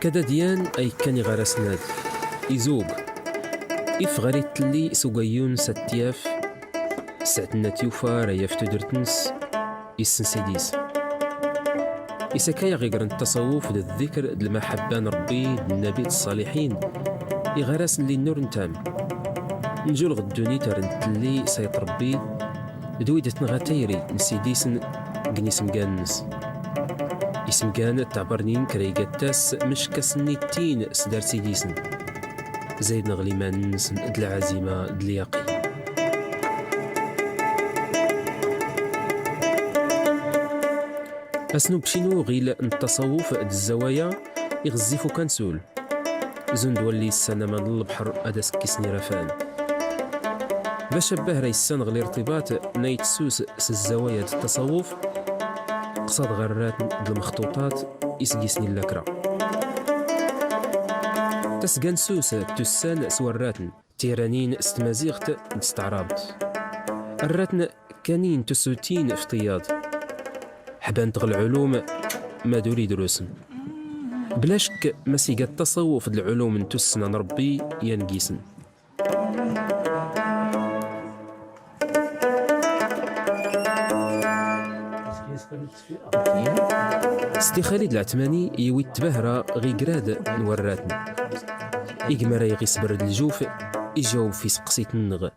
كدا ديان أي كان غرسناد إزوغ إف غاري تلي سوغايون ستياف سعتنا تيوفا رياف تدرتنس إسن سيديس إساكايا غيقرن التصوف د الذكر د المحبة ربي د النبي الصالحين إغراس اللي النور نتام نجول غدوني ترن تلي سيط ربي دويدة نغا نسيديسن قني سمقانس اسمقان تعبرنين كريقات مش كسني تين سدار سيديسن زايد نغلي ما نسن د العزيمة د اليقين. أسنو بشينو غيل التصوف د الزوايا يغزيفو كنسول زند ولي السنة من البحر أداس كيسني رفان باش باه راه غلي ارتباط نايت سوس س الزوايا د التصوف قصاد غرات د المخطوطات يسقيسني اللاكرا تسقان سوس تسان سوراتن تيرانين ستمازيغت دستعرابت الراتن كانين تسوتين في طياد حبان تغ العلوم ما دوري دروسن بلا شك مسيقة التصوف د العلوم نتسنا نربي ينقيسن. سيدي خالد العثماني يوي تبهرة غي قراد نوراتن إجمرا يغيس برد الجوف يجاوب في سقسيت النغ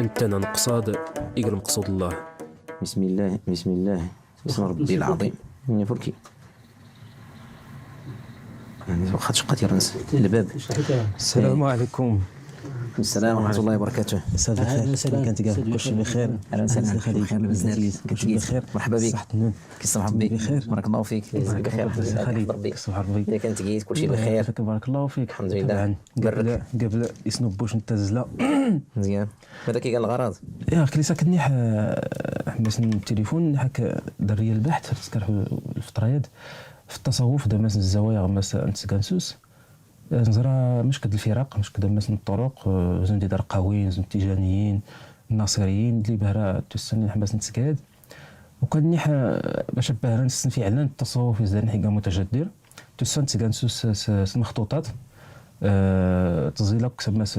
انت نقصاد إقر مقصود الله. بسم الله بسم الله بسم ربي العظيم من فركي يعني واخا تشقى تيرنس الباب. السلام عليكم. السلام ورحمة الله وبركاته. أستاذ بخير كانت كاع كلشي بخير. أهلا وسهلا خالد بزاف كلشي بخير. مرحبا بك. كي صباح ربي بخير. بارك الله فيك. بخير خالد ربي صباح ربي. كانت جيت كلشي بخير. بارك الله فيك. الحمد لله. قبل قبل يسنبوش انت الزلا مزيان. ماذا كيقال الغرض؟ يا كليسا كني حبس التليفون حك دري البحث تذكر الفترياد في التصوف دماس الزوايا غماس نتسكانسوس نزرا مش كد الفرق مش كد ماس الطرق زون دي درقاويين زون التيجانيين الناصريين اللي بهرا تسني حباس نتسكاد وكان نيح باش بهرا نسن فعلا التصوف يزدان حقا متجدر تسن تسكانسوس المخطوطات تزيلا كسماس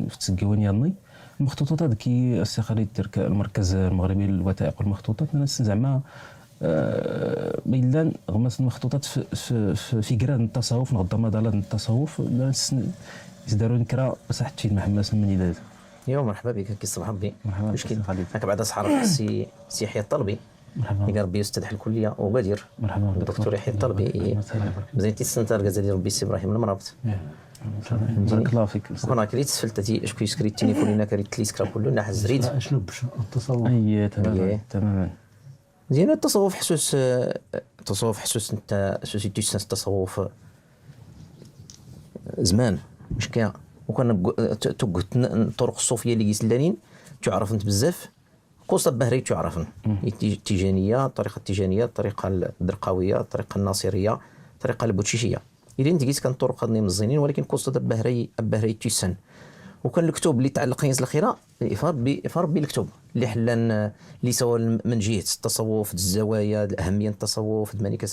في تسكيوان يالني المخطوطات كي السي خالد درك المركز المغربي للوثائق والمخطوطات ناس زعما ميلان غمس المخطوطات في في في كراد التصوف نغدا مدالات التصوف ناس يزداروا نكرا بصح تفيد محمد من يداد. يا مرحبا بك كي الصباح ربي. مرحبا مشكل خالد. هاك بعدا صحرا سي يحيى الطلبي. مرحبا. اللي ربي يستدح الكلية وبدير. مرحبا الدكتور يحيى الطلبي. مزيان تيسنتر غزالي ربي سي ابراهيم المرابط. بارك الله فيك. وكنا كريت سفلت شكون يسكري التليفون كريت تليسكرا كله ناح الزريد. شنو باش التصوف؟ اي تماما تماما. مزيان التصوف حسوس التصوف حسوس انت سوسيتي التصوف زمان مش كا وكان تقت الطرق الصوفية اللي يسلانين تعرف انت بزاف قصة بهري تعرف التيجانيه الطريقة التيجانيه الطريقة الدرقاويه الطريقة الناصريه الطريقة البوتشيشيه الى انت كان الطرق هذني مزينين ولكن قصة بهري تيسن. وكان الكتب اللي تعلق ينزل الخيرة فربي الكتب اللي حلان اللي سوا من جهة التصوف الزوايا الاهمية التصوف دمانيكا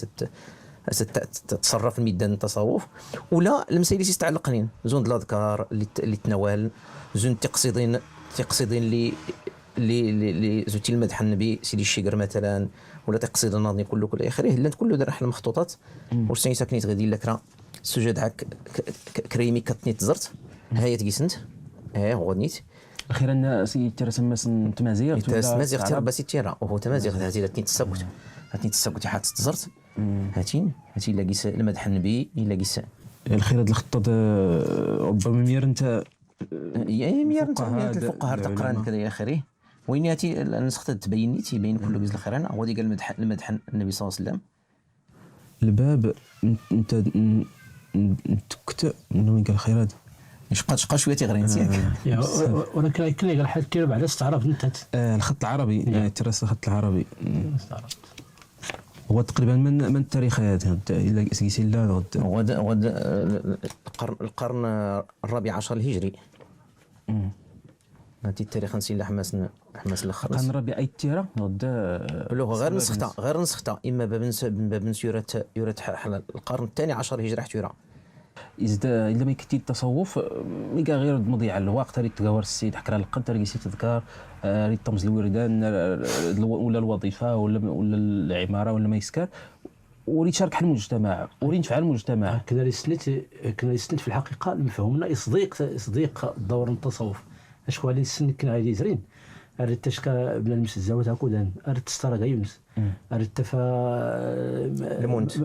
تتصرف الميدان التصوف ولا المسائل اللي تتعلقنين زون الاذكار اللي تنوال زون التقصيدين اللي اللي اللي زوتي المدح النبي سيدي الشيقر مثلا ولا تقصيد النظمي كله كل اخره لان كله دار المخطوطات واش ساكنيت غادي لكرا السجاد عك كريمي كتني تزرت هاي تقيسنت ايه غنيت اخيرا سي ترسم تمازيغ تمازيغ ترى سي تيرا وهو تمازيغ هاتي تني تساكت هاتي تساكت حات تزرت هاتين هاتي لا قيس المدح النبي الا قيس الخير هاد الخطة ربما مير انت يا مير انت الفقهاء تقران كذا الى اخره وين هاتي النسخة تبين تيبين كله قيس الخير هو ديك المدح النبي صلى الله عليه وسلم. الباب انت تكت من قال الخير هذا شقا شوية تيغرين ياك ولكن كل قال حد كيربح على استعرف انت الخط العربي تراس الخط العربي هو تقريبا من التاريخ هذا الا سيسي لا هو القرن الرابع عشر الهجري. هاتي التاريخ نسي حماس حماس الاخر. قان ربي اي تيرا غدا. لغة غير نسختا، غير نسختا اما باب نس يورات القرن الثاني عشر هجرة حتى إذا إلا ما كنتي التصوف ميكا غير مضيع الوقت، ريت تقاور السيد حكرا القد، ريت تذكار، ريت طمز الوردان ولا الوظيفة ولا العمارة ولا ما يسكر، وريت شارك المجتمع وريت نفع المجتمع. كنا لسنت في الحقيقة المفهومنا يصديق دور التصوف. اشكو على السن كنا غادي يزرين اريد تشكا بلا المس الزاوية هكودان، اريد تسترا يونس، اريد تفا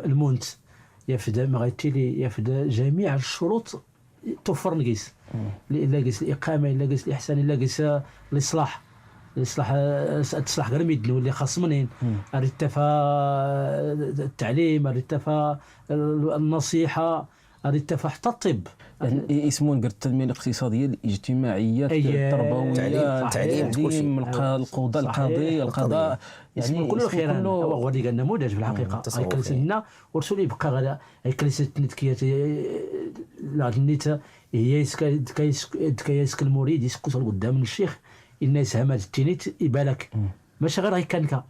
المونت يفدا ما غيتيلي يفدا جميع الشروط توفر نقيس، الا قيس الاقامة، الا قيس الاحسان، الا قيس الاصلاح، الاصلاح تصلح غير ميدلو اللي خاص منين، اريد تفا التعليم، اريد تفا النصيحة، اريد تفا حتى الطب. يعني يسمون التنمية الاقتصادية الاجتماعية التربوية، التعليم، القضاء، القضاء، القضاء، يعني كل خير. هو غادي قال نموذج في الحقيقة غيكلس لنا ورسول يبقى غدا غيكلس التنتكيات لا النيت هي كيسك المريد يسكت قدام الشيخ الناس هما التينيت يبالك ماشي غير غيكانكا،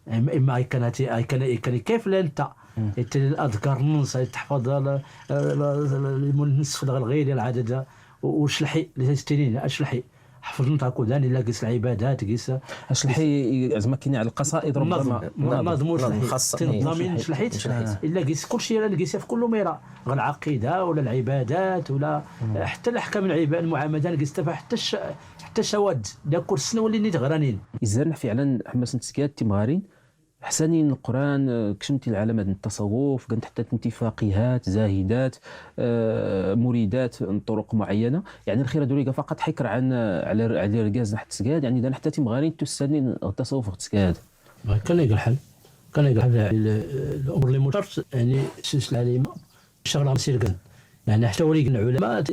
اما غيكان كيف لا انت الاذكار النص تحفظ النصف الغير العدد وشلحي اللي تستنين اشلحي حفظ نتا كودان الا قيس العبادات قيس اشلحي زعما كاين على القصائد ربما نظم شلحي تنظمين شلحيت الا قيس كلشي راه قيس في كل ميرا غير العقيدة ولا العبادات ولا حتى الاحكام العباد المعاملة قيس حتى الشواد لا كل سنة ولي نيت غرانين. إذا فعلا حماس نتسكات تيمغارين حسنين القران كشمتي العالم هذا التصوف كانت حتى انتفاقيات زاهدات مريدات طرق معينة، يعني الخير دوريكا فقط حكر عن على ركاز نحت تسكاد، يعني دان حتى تيمغارين تسنين التصوف تسكاد. كان يلقى الحل، كان يلقى الحل الامور اللي مشرط يعني السلسلة العليمه شغله مسير، يعني حتى ولي العلماء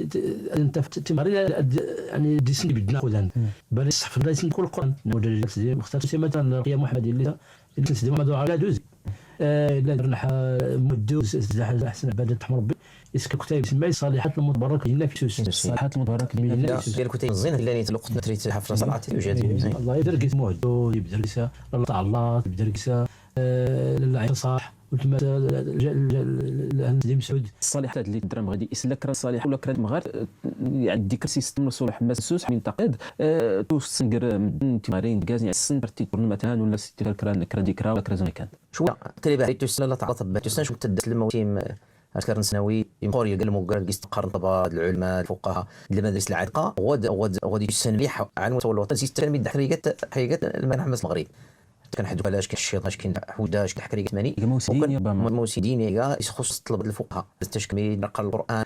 انت تمرين يعني ديسني بدنا خذان بل الصحف لا يسن كل القران نموذج مختار مثلا القيام محمد اللي تسدي محمد على دوز لا درنا مدوز احسن عباده تحمر ربي يسك كتاب يسمى صالحات المتبرك هنا في سوس الصالحات المتبرك ديال الكتاب الزين اللي لقطنا تريت حفلة صلاة يوجد الله يدير كيس مهدو يبدا كيس الله تاع الله يبدا كيس العين صح وتما دي مسعود الصالحات اللي الدرهم غادي يسلك راه الصالح ولا كرا مغار يعني ديك سيستم الصلح مسوس من تقد تو سنكر تمارين غاز يعني السن تي مثلا ولا ستي كرا كرا ديكرا ولا كرا زون كان شو تريبا تسلا لا تعطب تسلا شو تدت الموسم أذكر سنوي يمقور يقال مقال قيس قرن طبا العلماء الفقهاء المدارس العتيقة غاد غاد غادي يسن مليح على المستوى الوطني سيستم حريقات حريقات المنحمس المغرب كان حدو علاش كاين الشيطان كاين حوداش كاين حكريات ماني موسيدين كاع يخص طلب الفقهاء تشكمي نقل القران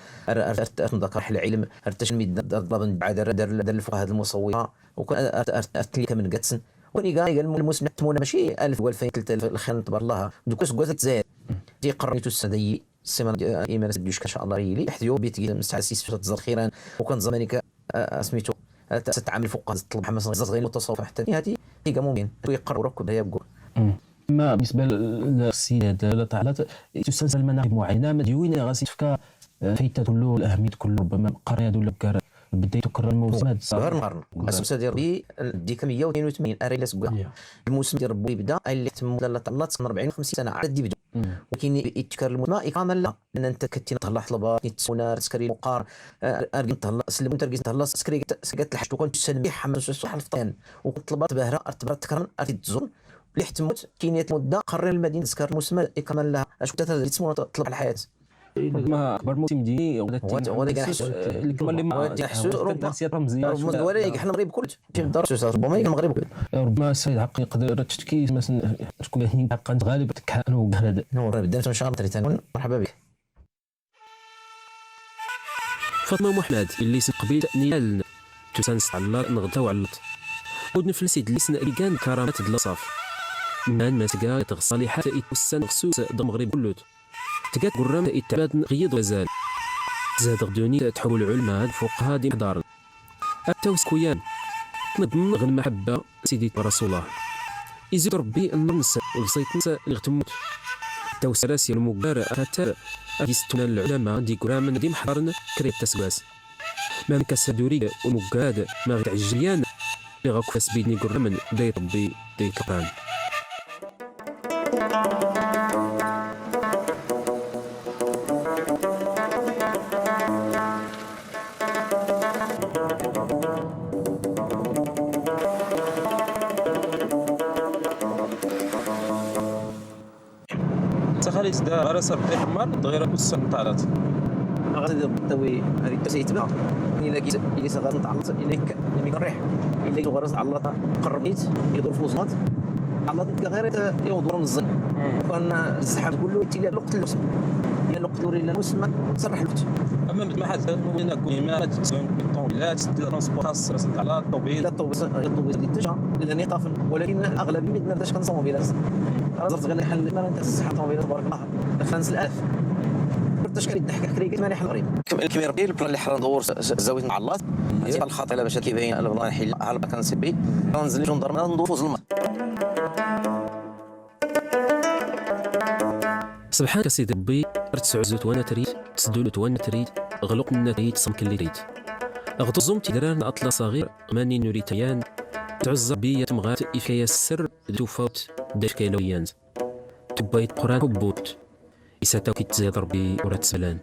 نذكر العلم ارتشمي ضرب بعد دار الفقهاء المصوره وكان ارتلي من قتسن وني كاع المسلم تمونا ماشي 1000 و2000 3000 الخير تبارك الله دوك سكوات تزاد تيقرنيتو السدي السيمانة ايمان دوش ان شاء الله ريلي حديو بيت مسعسيس تزر خيرا وكان زمانك سميتو تتعامل فوق طلب حماس غير المتصوف حتى هذه ممكن يقرر ركب هي بقول. اما بالنسبة للسيد لا تعالى تستنزل المناهج معينة مديونة غاسي تفكا فايته كله الاهمية كله ربما قرية ولا كار بدا يتكرر الموسم هذا غير نقارن السمسه ديال ربي ديك 182 اري لا سكوا الموسم ديال ربي بدا اللي تم لا تعلط 40 50 سنة عاد يبدا ولكن يتكرر الموسم اقامه لا لان انت كنتي تهلا حلبة تسونا تسكري مقار ارجن تهلا سلم ترجي تهلا سكري سكرت الحشت وكنت تسلم حمس الصح الفطان وطلبات باهره ارتبرت تكرن ارتي تزون اللي تموت كاينه المدة قرر المدينة تسكر الموسم اقامه لها اش كنت تسمو تطلب الحياة ما اكبر موسم ديني ربما ولا حنا المغرب كله ربما المغرب كله ربما السيد حق يقدر تشتكي مثلا تكون حقا غالب تكحان وهذا نور ان شاء الله مرحبا بك. فاطمة محمد اللي قبيل نيال تسانس على نغدا وعلط ودنفلسي اللي سن كان كرامات دلاصاف مان ما تكا تغصالحات يتوسن غسوس المغرب كله تكات قرام يتعباد غيض وزال زاد غدوني تحول العلماء فوق هادي دار التوسكويان نظن غير المحبة سيدي رسول الله يزيد ربي النرنس وبسيط نسا اللي غتموت توسراسي المقار أتر يستنا العلماء دي قرام دي محضرن كريت تسواس ما مكسدوري ومقاد ما غير عجليان غاكو سبيدني قرمن داي طبي داي طقان. تخليت دا غير ربي حمار غير كوسن طالات غادي تاوي هذيك تيتبع الا كي الا غادي نتعلط الا ملي الريح الا غرز علط قربيت يدور في وسط علط غير يدور من الزن كان الزحام كله تيلا الوقت اللوس يا الوقت الا الموسم تصرح الوقت. اما ما حد وين كون ما تسون الطوموبيلات ترونسبور خاص على الطوموبيل لا الطوبيل اللي تجا لان طاف، ولكن الاغلبية ما عندناش كنطوموبيلات. زرت غير حل ما انت الصحة طوموبيلات تبارك الله 5000 درت كيضحك كريكي ماني حل غريب الكبير ديال البلان اللي حنا ندور زاوية مع الله الخاطئ باش كيبين البلان حل على كنسبي ننزل جندرمه ندور فوز الماء. سبحانك سيدي ربي تسعزوت وانا تريد تسدولت وانا تريد غلق لنا تريد صمك اللي تريد اغتزم تدران اطلس صغير ماني نوريتيان تعز بي تمغات إفكايا السر توفوت داش كيلويانز تبايت قران حبوت إساتاو كي تزيد ربي ورا تسلان.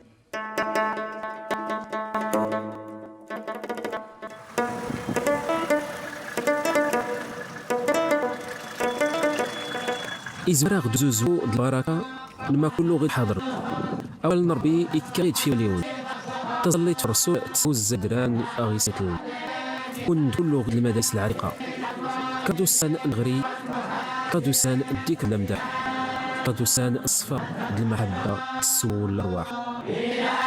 إزراغ دوزوزو البركة لما كله غير حاضر أول ربي يتكيد في اليوم تظليت فرسو تسوز زدران أغيستل كن كله غير المدارس العريقة كدوسان نغري كدوسان ديك المدح كدوسان الصفا المحبة السول الأرواح. Yeah.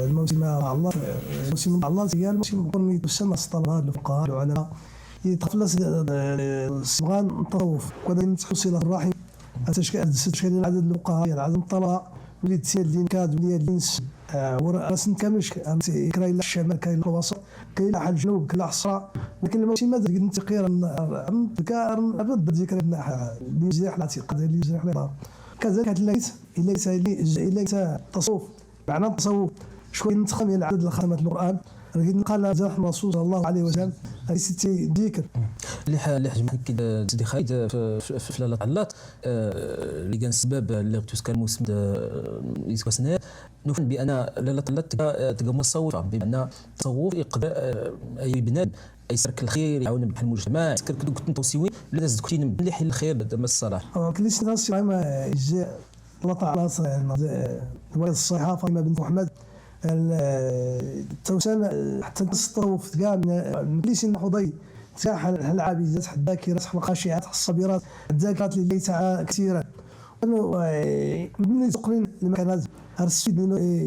الموسم مع الله، الموسم مع الله هي الموسم قرني السنة الطلبة الفقهاء العلماء يتخلص الصبغان التصوف وكذا نتحصل الرحم تشكيل عدد الفقهاء عدد الطلبة ولي تسير دين كاد ولي الانس وراسن كامش كراي الشمال كاين الوسط كاين الجنوب كاين الصحراء. ولكن الموسم هذا نتقير ابد ذكر اللي يزيح الاعتقاد اللي يزيح كذلك ليس ليس ليس التصوف معنى التصوف شكون نتخم العدد الخاتمات القران قال زاح الرسول صلى الله عليه وسلم ستي ذكر اللي حجم كي سيدي خالد في لاله علات اللي كان السبب اللي غتوس كان موسم يسكسنا نفهم بان لاله علات تلقى مصوفه بمعنى التصوف يقدر اي بنادم يسرك الخير يعاون بحال المجتمع يسرك كنت توصيوين لا زدكتي مليح الخير دابا الصلاح كليس ناس ما الله تعالى الصحة فاطمة بنت محمد التوسان حتى التصوف كاع من كليس حضي تاع العابدات الذاكرات الخاشعات الصبرات الذاكرات اللي تاع كثيرا من تقرين المكانات السيد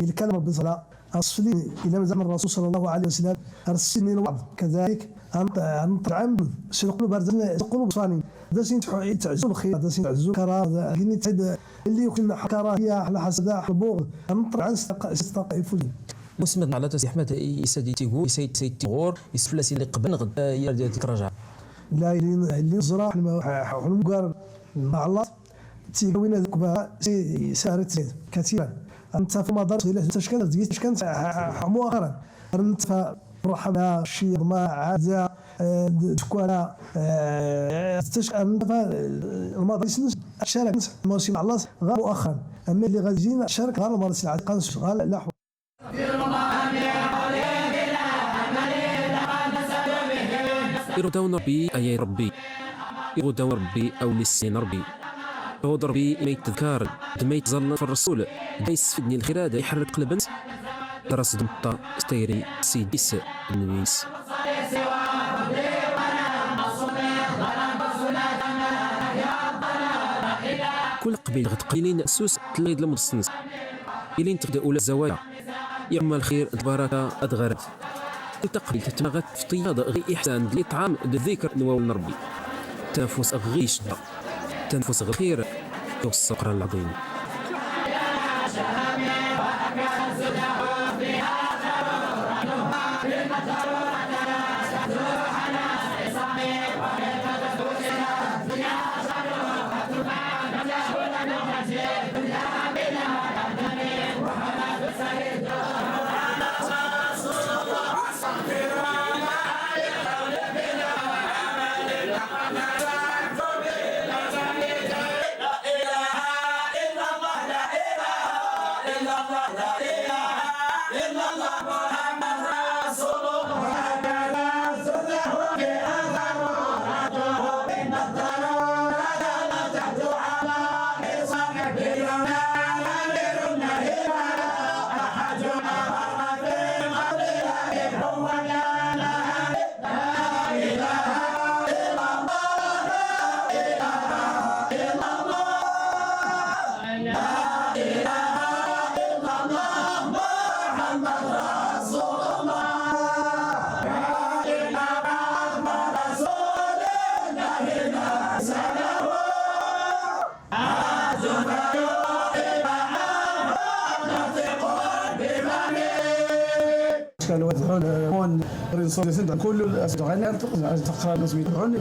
الكلام بصلا الصلي الى مزعم الرسول صلى الله عليه وسلم السيد من الوعظ كذلك ان طعم سيقولوا بارزن القلوب صاني داسين تعزوا الخير داسين تعزوا كراه كاين تعد اللي يكون كراهية على حسد البغض نطلع استقيفوا مسمد على تسي احمد يسادي تيغور يسيد سيد تيغور يسفلاسي اللي قبل غدا يا تراجع لا اللي زرا حلم قار مع الله تيكوين هذوك سارت كثيرا انت في مدارس الى تشكل تشكل مؤخرا انت رحمة الشيء ما عاد تكوانا تشكل المدارس شارك موسم الله غير مؤخرا اما اللي غادي يجينا شارك غير المدارس العتيقة غير لا. يردون ربي أي ربي يردون ربي أو للسين ربي يرد ربي ما يتذكر ما يتظل في الرسول ما يسفدني الخير يحرك قلبا درس دمطة ستيري سيديس النبيس. كل قبيل غتقليلين سوس تلغيد المدسنس إلين تبدا أولى الزوايا يعمل الخير البركة أدغرت كل تقبيل تتمغت في طياد غي إحسان الإطعام الذكر نواول نربي تنفس غي شدة تنفس غير يوصل القرآن العظيم.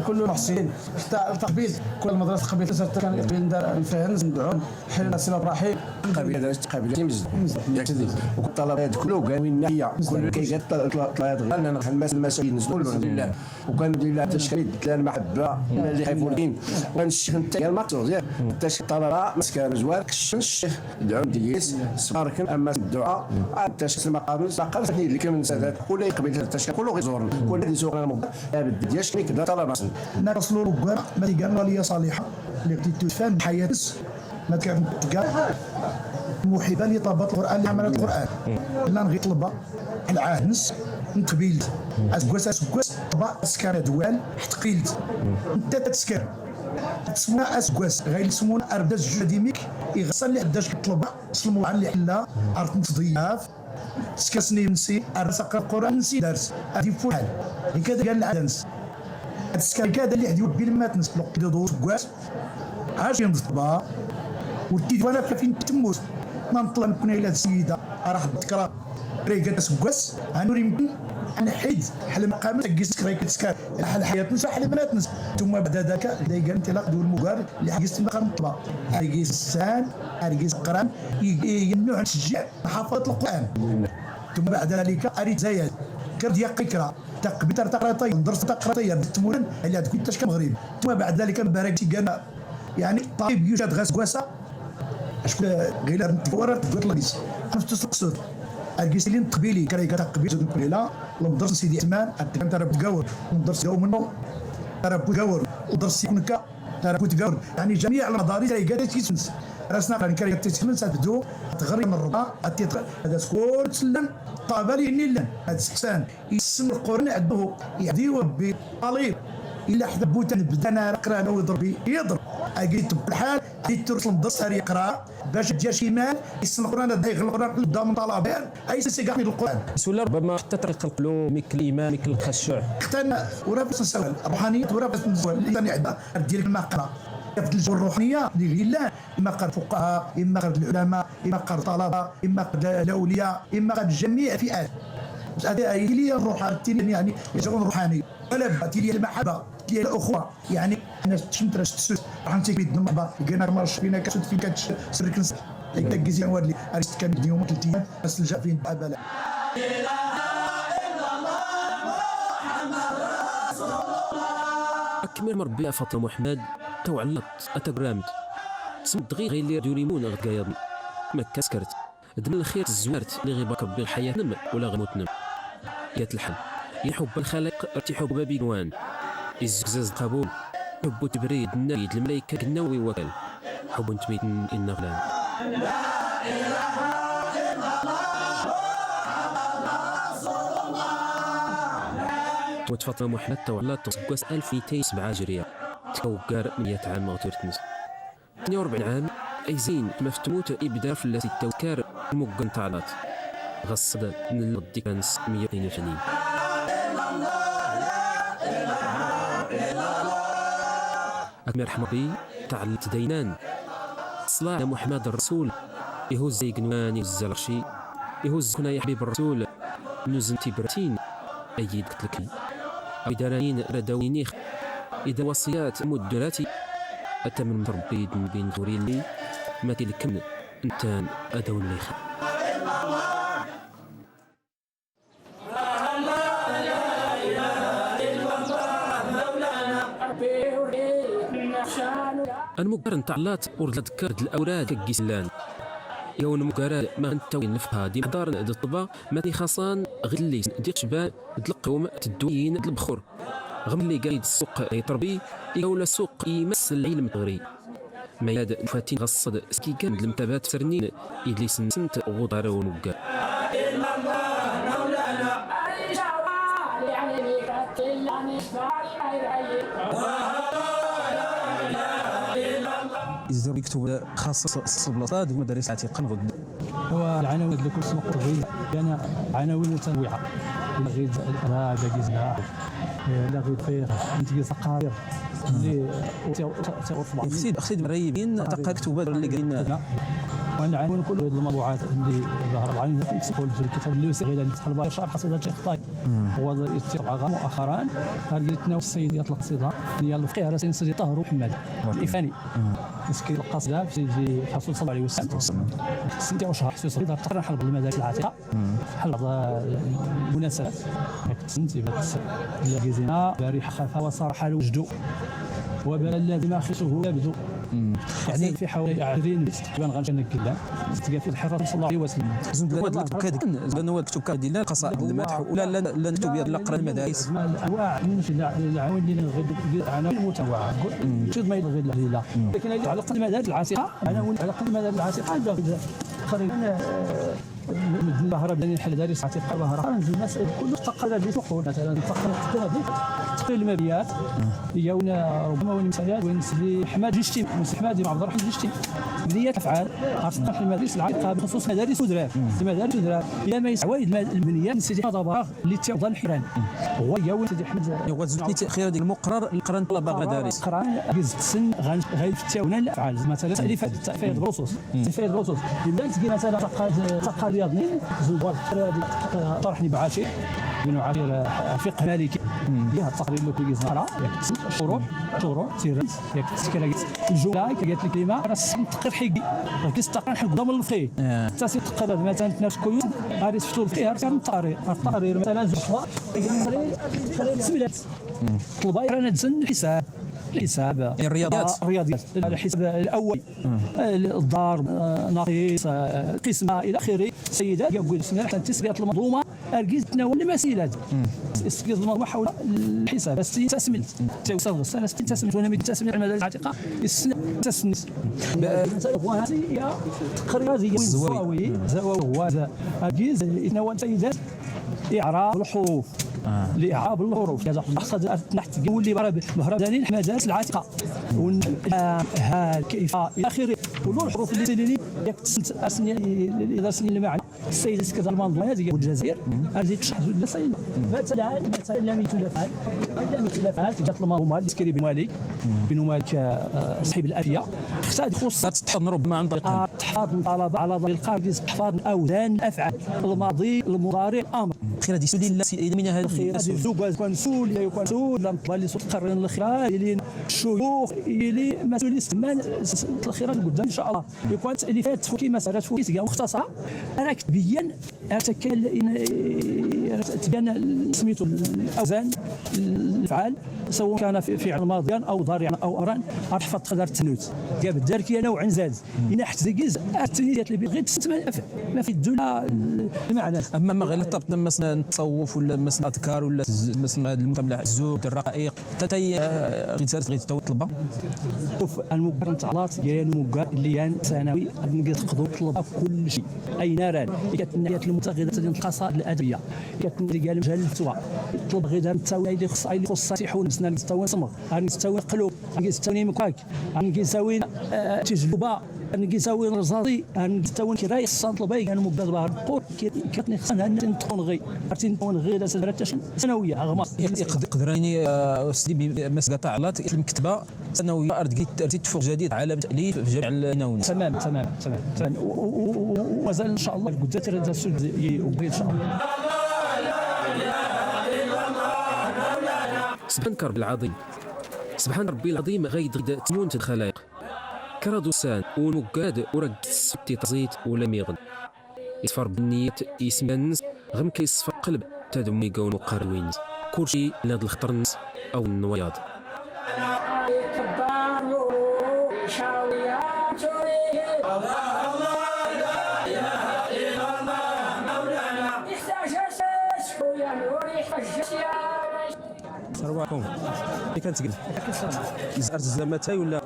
كل محسنين تقبيل كل المدرسة قبيل كان قبيل الفهن ندعون حل سيدنا ابراهيم قبيلة قبيلة تيمز والطلبة كله كانوا الناحية كل كي طلعت غير المساجد نزلوا لله وكان لله تشكيل لا المحبة اللي خايفون وكان الشيخ نتاع المقصود ياك الطلبة مسكان زوار الشيخ دعون ديس صغار اما الدعاء تشكيل المقام ساقل اللي كان سادات كل يقبل تشكيل كله غيزور كل اللي زور الموضوع بد دياش كذا طلبه نرسلوا ركاب ما تيقال لي صالحه اللي غادي تفهم حياة ما كاع محبة لطابة القران اللي عملت القران لا نغي طلبه العاهنس نقبيلت اسكواس اسكواس طبا سكان دوال حتقيلت انت تسكر تسمونا اسكواس غير يسمونا اربداز جوج ديميك يغسل اللي حداش طلبه سلموا على اللي حلا عرفت ضياف سكسني نسي ارسق القران نسي درس ادي فحال هكذا قال الادنس السكر كذا اللي حديو بين ما تنسلق كده دور كواس عاش ينضبا ودي وانا فين تموت ما نطلع نكون الى السيدة راح تكرا ريقات سكواس انوري يمكن نحيد حل مقام تقيس كريك تسكر حل حياة نسا حل بنات نسا ثم بعد ذاك اللي قال انطلاق دول المقار اللي حقيس مقام الطبا حقيس السان حقيس القران يمنع تشجيع حفظة القران ثم بعد ذلك اريد زايد كرد يقرا تقبي تقرا طيب درس تقرا طيب تمورن على تكون تشكى المغرب ثم بعد ذلك مبارك قال يعني طالب يوجد غاس كواسه شكون غير تورا تقول لك عرفت تقصد الكيسلين قبيلي كريكا تقبيل لا المدرس سيدي عثمان انت راه بتقاور المدرس جاو منه راه بتقاور ودرس يكون كا راه بتقاور يعني جميع المدارس كريكا تيسمس راسنا قال كريكا تيسمس تبدو تغري من الربا هذا سكور تسلم طابالي نيلان هذا السان يسم القرن عده يهدي ربي طالب الا حدا بوتان بدا انا نقرا ويضرب يضرب اجيت بالحال ترسل المدرسة يقرا باش تجي شي مال يسن القران دايغ القران قدام طلبان اي سي كاع القران سولا ربما حتى طريق القلوب ميك الايمان ميك الخشوع حتى ورا باش نسوال الروحانية ورا باش نسوال اللي عندها دير المقرا في الجو الروحانية اللي لا اما قال الفقهاء اما قال العلماء اما قال الطلبة اما قال الاولياء اما قال جميع الفئات هذه هي الروح يعني الجو الروحاني ولا تيلي المحبة تيلي الاخوة يعني الناس تشمت تسوس راح نتيك بيد المحبة لقينا مرش فينا كتشد فين كتسرك نس كيزيان وادلي ارست كان يوم 3 ايام بس الجا فين لا اله الا الله محمد رسول الله. اكمل مربي فاطمة محمد توعلط اتغرامت تسمد غير اللي دوريمون غد ما كسكرت دم الخير الزوارت اللي غيبارك ربي الحياة نم ولا غموت نم يا الحل يا حب الخالق ارتحب بابي نوان الزقزاز قبول حب تبريد النبي الملائكة النووي وكال حب تميت إن غلان لا إله إلا الله رسول الله. تموت فاطمة محمد توعلات تسقس 1207 جرية تكوكار 100 عام غتورتنس 42 عام أي زين ما فتموت إبدا في التي توكار المقن تعلات غصد نلدي كانس 182. أكمل رحمة تعلت دينان صلاة على محمد الرسول يهز يقنوان يهز العرشي يهز كنا يا حبيب الرسول نزن تبرتين أيد قتلك إدارانين ردوينيخ إذا وصيات مدراتي أتمن ربي بين دوري ما تلكن انتان أدون ليخ. المقارن تعلات ورد كرد الاولاد كيسلان يون مقارا ما انت نفقها دي دار د الطبا ما تي خاصان غير اللي ديك شبان دلقوم تدوين البخور غم اللي قايد السوق يتربي ولا السوق يمس العلم تغري ما ياد فاتين غصد سكي كان المتابات سرنين يدلي سنت غدار ونقا. يزدروا يكتب خاصة البلاصات المدارس العتيقة نغد. هو العناوين اللي كل سنة غير كان عناوين متنوعة غير لا داكيزنا لا غير فيه انت تقارير اللي خسيد مريبين تلقى كتبات اللي قايلين والعناوين كل الموضوعات اللي ظهر العين تقول في الكتاب اللي غير اللي تحل شرح قصيدة الشيخ طيب هو طبعا مؤخرا اللي تناول السيد يطلق قصيدة ديال الفقيه راسين سيدي طاهر محمد الافاني مسكين القصيدة في الرسول صلى الله عليه وسلم سنتي وشهر حسوس تقريبا حل المدارس العتيقة حل بعض المناسبات سنتي لا بارح خفا وصار حال وجدو وبال الذي ما خشوه يبدو يعني في حوالي 20 تقريبا غنمشي كلا تلقى في الحرة صلى الله عليه وسلم. زين هو الكتب كدير القصائد المدح ولا لا لا نكتب لا قرا المدارس الانواع العناوين اللي غير عناوين متنوعة شي ما غير لا لكن على قد المدارس العتيقة عناوين على قد المدارس العتيقة تقريبا البهرة بني الحل داري عتيقة بهرة الناس كل تقل اللي تقول مثلا تقل تقل المبيات هي وين ربما وين مسألة وين سيدي حماد جشتي حماد عبد الرحيم جشتي بنية افعال خاصة في المدارس العتيقة بخصوص مدارس ودرار مدارس ودرار الى ما يسعويد المبنية سيدي حماد باغ اللي تيوضع الحيران هو يا وين سيدي حمد هو زدتي تاخير هذيك المقرر القران طلبه مدارس قران سن غيفتاونا الافعال مثلا تاليف تاليف بروسوس تاليف بروسوس الا تلقى مثلا تقى رياضني زوال طرحني بعاشي بن عاشر فقه مالكي يا التقرير لو كي زهره شروع شروع سيرت ياك تسكلا الجملة قالت لك كلمة راه تقر حقي راه كيستقر حق قدام الفقيه حتى سي تقرر مثلا تناش كيوت غادي تفتو الفقيه راه التقرير التقرير مثلا زوج سملات طلبه رانا تزن الحساب الحساب الرياضيات الرياضيات الحساب الاول الضرب ناقص القسمة الى اخره. السيدات يقول سنة حتى تسقيط المنظومة اركيز تناول المسيلات استقيط المنظومة حول الحساب تسملت توصل سنة 60 تسملت وانا تسملت على المدارس العتيقة السنة تسنت هي تقريبا هي الزواوي زواوي هو اركيز يتناول السيدات اعراب الحروف لإعراب الحروف هذا حقد نحت يولي مهرجان المدارس العتيقة ها كيف الى اخره كل الحروف اللي تلي ياك تسنت اسني اذا سني المعنى السيد كذا المنظومة هذه الجزائر هذه تشرح لا مثلا مثلا لم يتلفعل لم يتلفعل جات المنظومة اللي سكري بن مالك بن مالك صاحب الافيه اختار خص تحضن ربما عن طريق تحفظ الطلبة على ظهر القلب تحفظ الاوزان الافعال الماضي المضارع الامر خير هذه سولي لا من هذه الزوج كان سول يكون سول لم طلع لي قرن الخير اللي الشيوخ اللي مسؤولين سمان الخيرات قدام ان شاء الله يكون اللي فات كيما سالت فوكي مختصره انا كتبين تبين سميتو الاوزان الافعال سواء كان فعل ماضيا او ضارعا او امرا تحفظ تقدر تنوت جاب الداركيه نوع زاد الى حتى التنيات اللي غير ما في الدولة المعنى. اما ما غير طبط مثلا التصوف ولا مثلا الاذكار ولا مثلا المكمله الزهد الرقائق حتى غير غير طلبه. شوف المقارنة تاع الله ديال المقار اللي ثانوي نقدروا طلبه كل شيء اي ناران كتنيات المتغيرات ديال القصائد الادبية كتني قال مجال الفتوى طلب غير التاوي اللي خص اللي خص يحون سنة نستوي صمغ نستوي قلوب نستوي مكاك نستوي تجربه نستوي رصاصي نستوي كراي خص طلبه كان مبدا بها قول كتني خصنا نتقون غي عرفتي نتقون غير سنوية غما يقدر يعني سيدي مسكه تاع الله المكتبة سنوية ارد تفوق جديد عالم تاليف في جميع العناوين. تمام تمام تمام تمام ومازال ان شاء الله قدرت ان شاء الله. سبحان ربي العظيم سبحان ربي العظيم غيد تمونت الخلائق كرادوسان ونقاد ورد ستي تزيت ولا ميغن يصفر بالنية يسمى غم كيصفر قلب تدمي قون وقروين كلشي لهاد الخطر النس او النوياض. السلام عليكم. كي كانت تقول زرت الزمتاي ولا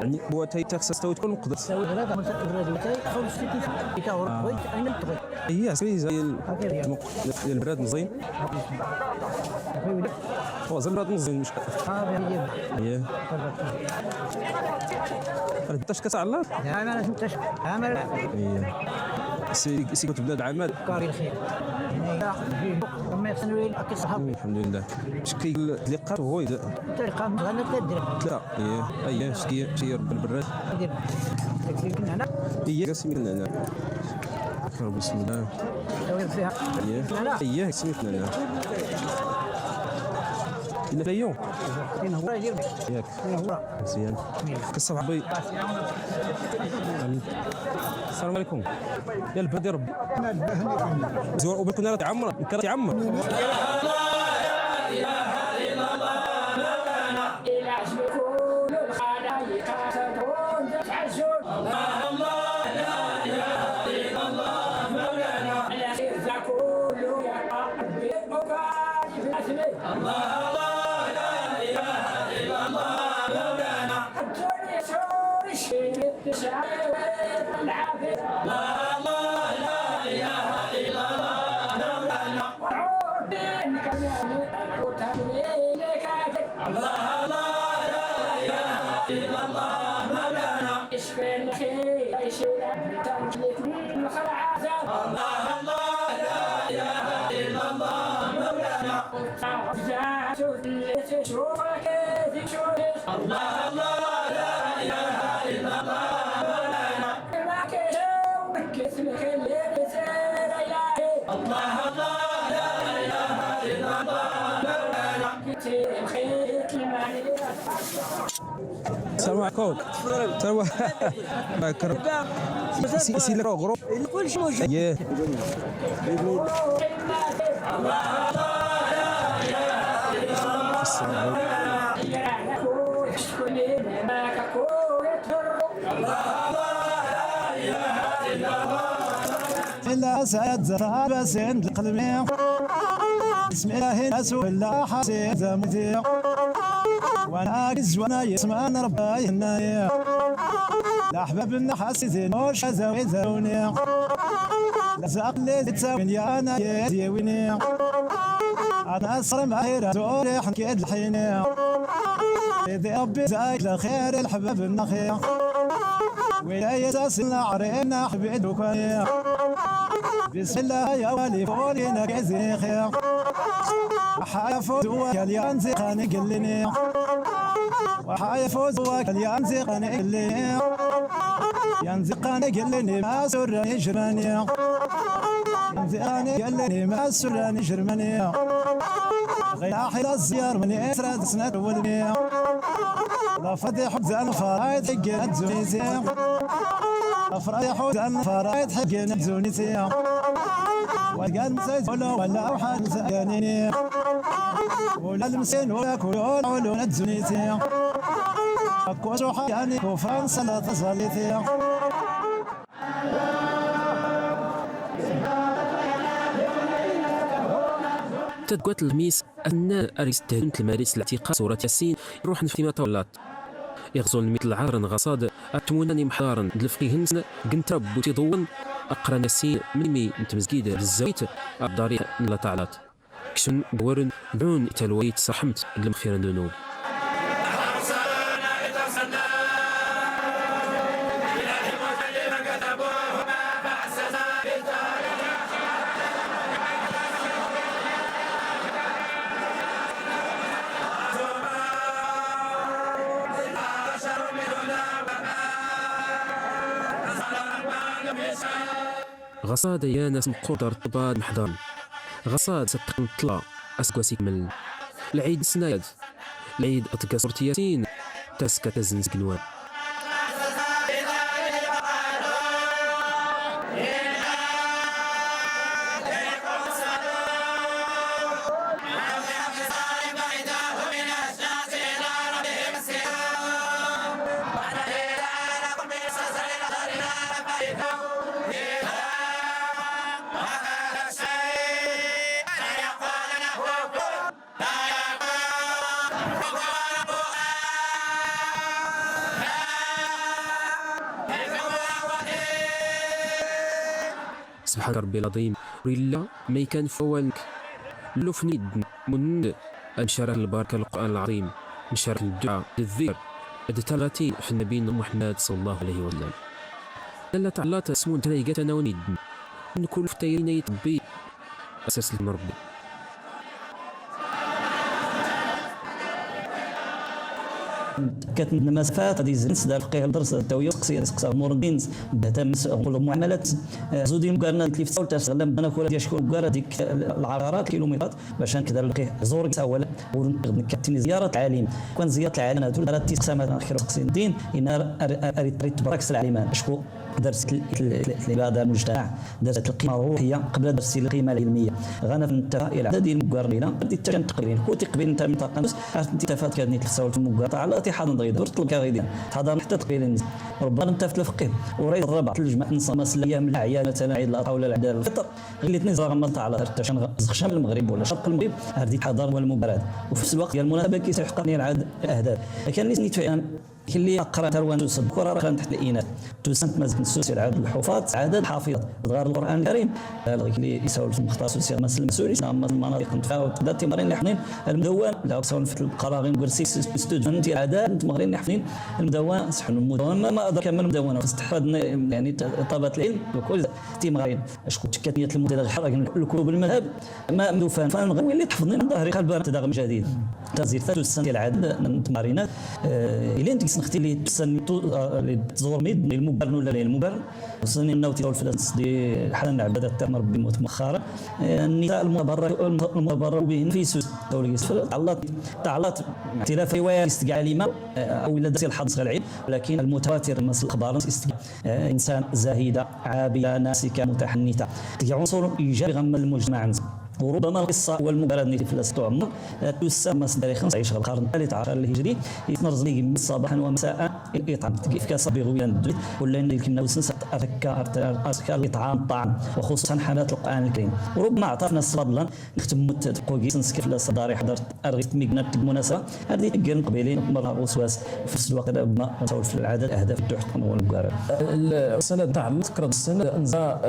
يعني هو تاي تخصص تو تكون مقدر هي سي زي البراد مزيان هو زي البراد مزيان مش هي انت كتعلق سي سي كنت بدا العمل الحمد لله. شكي اللقاء هو لا اي شكي شي رب البراد هي سميتنا هنا بسم الله هي سميتنا هنا إلا اليوم ياك مزيان كصباح بي. السلام عليكم يا البادي ربي زوار وبكون راه تعمر كرا تعمر. السلام عليكم. السلام عليكم. سي سي غرو كل شيء موجود. يه. إلا سعد زرع بس عند القلمي بسم الله ناس ولا حسيت زمتي وانا عز وانا يسمع ربي هنايا الأحباب النحاسين وش زوي زوني لزق لي تساوي يا انا يا انا صر معي زوري حكيت الحين إذا ربي زايد الخير الحباب النخير ويا ساسنا عرينا حبيت وكايا بسم الله يا ولي فولينا كزي خير حيا فوز وكال ينزي خاني قلني وحيا فوز وكال ينزي خاني قلني ينزي خاني قلني ما سرني جرماني ينزي خاني قلني ما سرني جرماني غير حيل الزيار من إسراد سنة ولني لا فضي حب فرايد حق الزونيسي لا فرايد حب فرايد حق الزونيسي وقال مسيت ولا ولا وحال سكانيني ولا المسين ولا كل علون الزونيسي كوشو يعني كوفرنسا لا تصليتي. تدقات الميس أثناء أريستهدنت المارس الاعتقاد صورة ياسين روح نفتيما طولات يغزو الميت العار غصاد أتموناني محضارا دلفقيهن قنت ربو تيضون أقرا ياسين منمي نتمزكيد للزويت الضريح لا تعلات كشن بورن دون تلويت صحمت المخير الذنوب. غصاد يا ناس مقودر طباد محضر غصاد ستقن طلا أسكواسي كمل العيد سنايد العيد أتقى صورة ياسين تسكى تزنز كنوان. سبحان ربي العظيم ريلا ما كان فوالك لو فنيد من انشرك البركة القران العظيم نشرك الدعاء للذكر تلغتي في النبي محمد صلى الله عليه وسلم لا تعالى تسمون تلاقيتنا ونيد نكون في تايرين يتبي اساس المربي. كانت المسافات غادي يزنس دار الفقيه الدرس التويو قصير قصير امور الدين بهتم نقولوا معاملات زودي مقارنة اللي في تشغل انا كل ديال شكون كار ديك العشرات الكيلومترات باش نقدر الفقيه زور اولا ونكتني زيارة العالم كان زيارة العالم هذول راه تيقسم اخر قصير الدين ان اريد تبركس العالمان شكون درس العبادة المجتمع درس القيمة الروحية قبل درس القيمة العلمية غانا في الى عدد المقارنين بدي تكن تقريبا كنت قبل انت منطقة نفس انت تفات كانت تساول المقاطعة على اتحاد نضيد درت الكاغيدين تحضر حتى تقبيل ربما انت في الفقيه وريد الربع الجمع نص الايام الاعياد مثلا عيد الاضحى ولا العيد الفطر غير الاثنين زرا ما على حتى شمال المغرب ولا شرق المغرب هذه تحضر والمباراه وفي نفس الوقت ديال المناسبة كيسحق العاد الاهداف كان اللي فعلا اللي قرا تروان توصل الكره راه تحت الاناث توسنت مازال نسوس العدد الحفاظ عدد حافظات غير القران الكريم اللي يساول في المختار سوسي مس المسؤولين المناطق نتفاوت دا التمارين اللي حنين المدون لا سواء في القراغين كرسي ستوديو انت عدد التمارين اللي حنين المدون صح المدون ما ادرك ما المدونة استحفظ يعني طابة العلم وكل التمارين شكون تكاتنيه المدير الحرق الكتب المذهب ما مدوفان فان غير اللي تحفظني من ظهري قلب تدغم جديد. تزيد السنة العدد من تمارينات الى انت نختي اللي تسن اللي تزور ميد المبرن ولا المبرن وصلني نوتي الفلاس دي حنا عبادة تاع ربي موت مؤخرا. النساء المتبرع بهن في سوس تعلط اختلاف رواية استقع عليما او الا دات الحظ العيب، ولكن المتواتر من الاخبار انسان زاهده عابده ناسكه متحنثه عنصر ايجابي غم المجتمع. وربما القصة والمباراه اللي في تعمر تسمى تاريخ 15 القرن الثالث عشر الهجري يتنرز لي صباحا ومساء الاطعام كيف كصبي غويان الدويت ولا اللي كنا وسنس اركا اركا الاطعام الطعام وخصوصا حملات القران الكريم. وربما عطانا فضلا نختم تبقوا سنس كيف لا صداري حضرت ارغيت ميغنا بالمناسبة هذه كان قبيلين مرة وسواس في نفس الوقت ربما نسول في العدد اهداف تحت والمقارنة. السنة تاع تكرر السنة نزا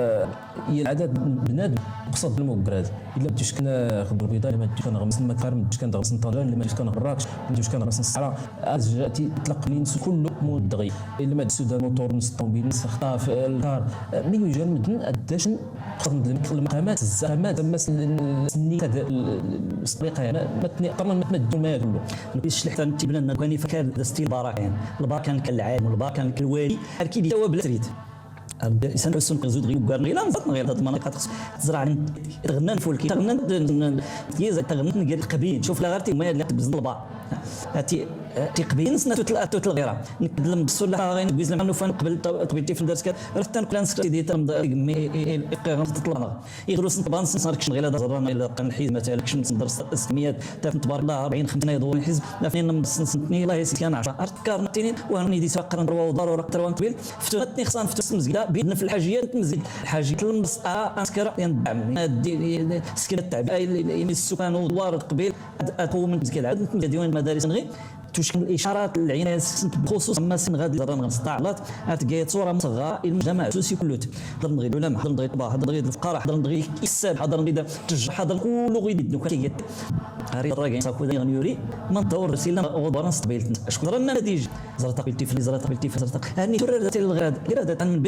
هي العدد بنادم قصد المقراد الا بديش كان خضر البيضاء ما بديش كان غمس المكار ما بديش كان غمس طنجه ما بديش كان مراكش ما بديش كان غمس الصحراء جاتي تطلق لي كله مدغي الا ما دسو الموتور نص الطوموبيل نص خطاف الكار مين يجي المدن اداش خدم المقامات الزخمات تما سني الطريقة ما تني ما تمدوا ما كله باش حتى تيبان كان فكان ستيل البراكان البراكان كان العالم والبراكان كان الوالي اكيد هو بلا تريد الانسان حسن قزود غير وكار غير نزط غير هاد المناطق خص تزرع تغنى فولكي تغنى تيز تغنى نقول القبيل شوف لا غير ما اللي تبزن البا تي تقبيل سنة توت الغيرة نكدلم بالسله غير نكويز لما نوفان قبل قبيلتي في الدرس حتى نقول نسكت دي تم مي تطلع يغرس نطبان نصار كش غير زرنا الى الحزب مثلا كش ندرس 600 تبارك الله 40 50 يدور الحزب لا فين نمسنتني الله يسكن كان 10 اركار نتيني وهني دي تفقر نروا ضرورة تروان قبيل فتنتني خصان فتو مزكله بيدنا في الحاجيات مزيد الحاجيات المس اسكر يندعم سكن التعب السكان ودوار قبيل اقوم من مزكله عاد ديوان المدارس غير تشكل الاشارات العناية بخصوص ما سن غادي غنستعلط تلقى صوره مصغرة المجتمع السوسي كله حضر نغير العلماء حضر نغير الطباء حضر نغير الفقراء حضر نغير الكساب حضر نغير التجار حضر كله غير يدنو هاري الراجع صاكو غنيوري من دور سيلا غدوه نستبيل شكون راه النتيجة زرت قبيلتي في زرت قبيلتي في زرت هاني ترى الغراد غرادة من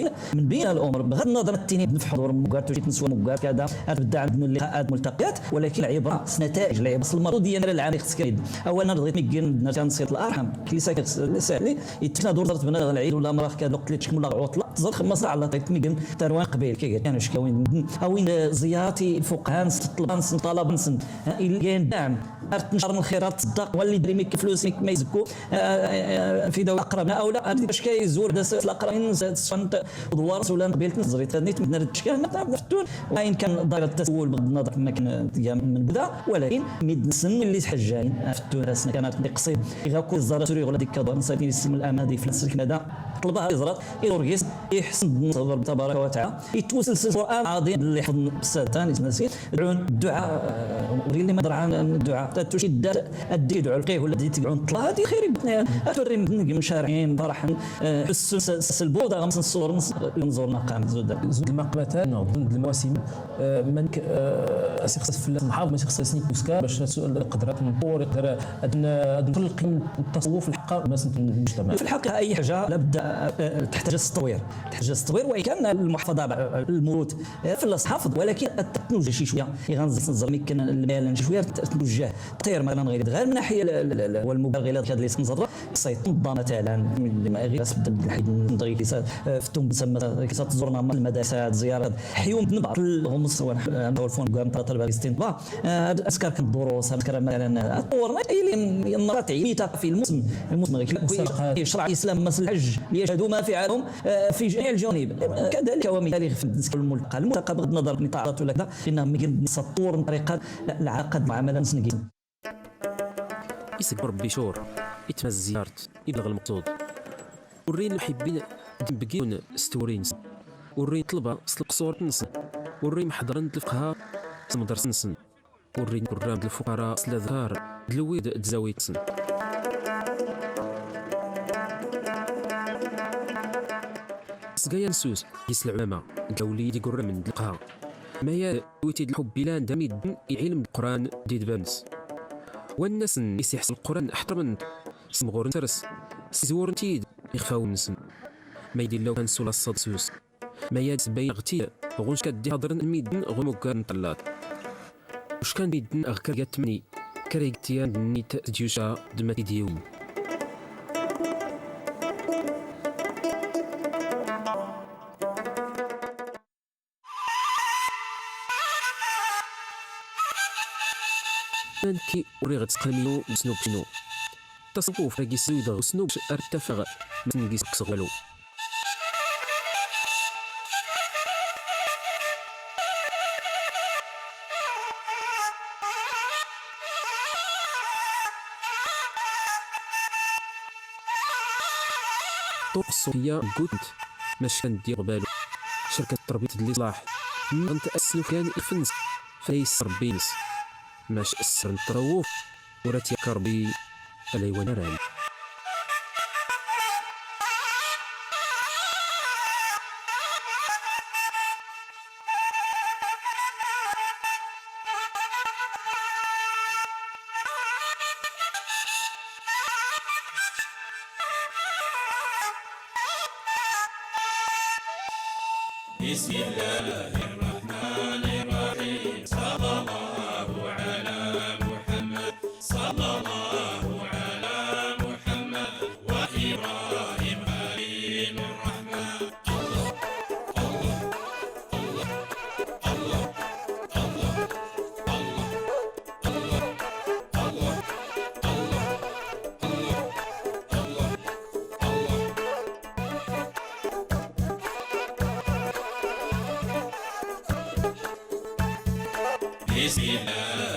بين الامور بغض النظر التيني في حضور مكار تجي تنسوا مكار كذا تبدا عندنا اللقاءات ملتقيات ولكن العبرة نتائج العبرة المردوديه العام خصك اولا رضيت مكين كنصيط الارحام كليسا كسالي يتنا دور درت بنا العيد ولا مرة كذا وقت اللي تشكم ولا عطله تزر خمس على طريق ميكن تروان قبيل كي كان شكاوين وين زيارتي الفقهاء طلب طلب نسن كاين دعم تنشر من الخيرات تصدق واللي دري ميك فلوس ما يزكو في دولة اقربنا او لا باش كيزور داس الاقربين دوار ولا قبيلة نزريت نيت من التشكال نفتون وين كان داير التسول بغض النظر ما كان من بدا ولكن ميد نسن اللي تحجاين فتون راسنا كانت قصيد غاكو الزرا سوري ولا ديك كدور نصيتني السلم الامادي في السلك هذا طلبها زرات يورغيس يحسن النظر تبارك وتعالى يتوسل القران العظيم اللي حفظ السادة نسيت الدعاء وري اللي ما درعان الدعاء تمشي دار ادي يدعو القيه ولا دي تقعون طلع هذه خير توري من شارعين فرح حس البوضه غمس الصور نزور مقام زود زود المقبتان ضد المواسم من خص في المحافظ ماشي خص سنيك بوسكا باش القدرات نطور يقدر ندخل قيم التصوف الحق مثلا المجتمع في الحقيقة اي حاجة لابد تحتاج التطوير تحتاج التطوير وان كان المحافظة الموت في الحافظ ولكن تنوجه شي شوية غنزل ممكن المال شوية توجه طير مثلا غير غير من ناحية والمبالغ هذا اللي تنظر سيط مثلا غير الحيد نضري فتم تسمى تزورنا المدارس زيارات حيوم نبعث الغمص والفون قام طلبه استنباط اسكر كندروس اسكر مثلا طورنا اللي النرات عيتا في الموسم يشرع الاسلام مس الحج ليشهدوا ما فعلهم في جميع الجوانب كذلك ومثال في الملتقى الملتقى بغض النظر من تعرض ولا كذا انهم نسطور طريقه العقد معاملة نسنقي يسكر ربي شور يتمز زيارت يبلغ المقصود ورين المحبين دبكيون ستورين ورين طلبة سلقصور تنسن ورين محضرن الفقهاء سمدرس نسن ورين كرام الفقراء سلاذار دلويد تزاوي تسن سقايا نسوس يس العلماء دولي دي قرة من دلقها ما يا ويتي الحب بلان دمي علم القران ديد بانس والناس يسيحس القران احترمن سمغور نترس سيزور نتيد يخفاو نسن ما يدير لو كان سولا الصد سوس ما ياد بين غتي غونش كدي حضرن ميدن غموكان طلات واش كان ميدن اغكر تمني كريكتيان نيت ديوشا دماتي ديوين. كي وريغ تقلميو بسنوب شنو تصوف راكي سويد سنوب ارتفع ما كسغلو. طرق الصوفية قلت ماش كان دير بالو شركة تربية الإصلاح انت أسلو كان إفنس فايس ربينس ماش أسر نتروف وراتي كربي ألي ونران. بسم الله الرحمن الرحيم، صلى الله على محمد، صلى الله على محمد وإبراهيم خليل الرحمن. الله الله الله الله الله الله الله الله الله الله الله. بسم الله.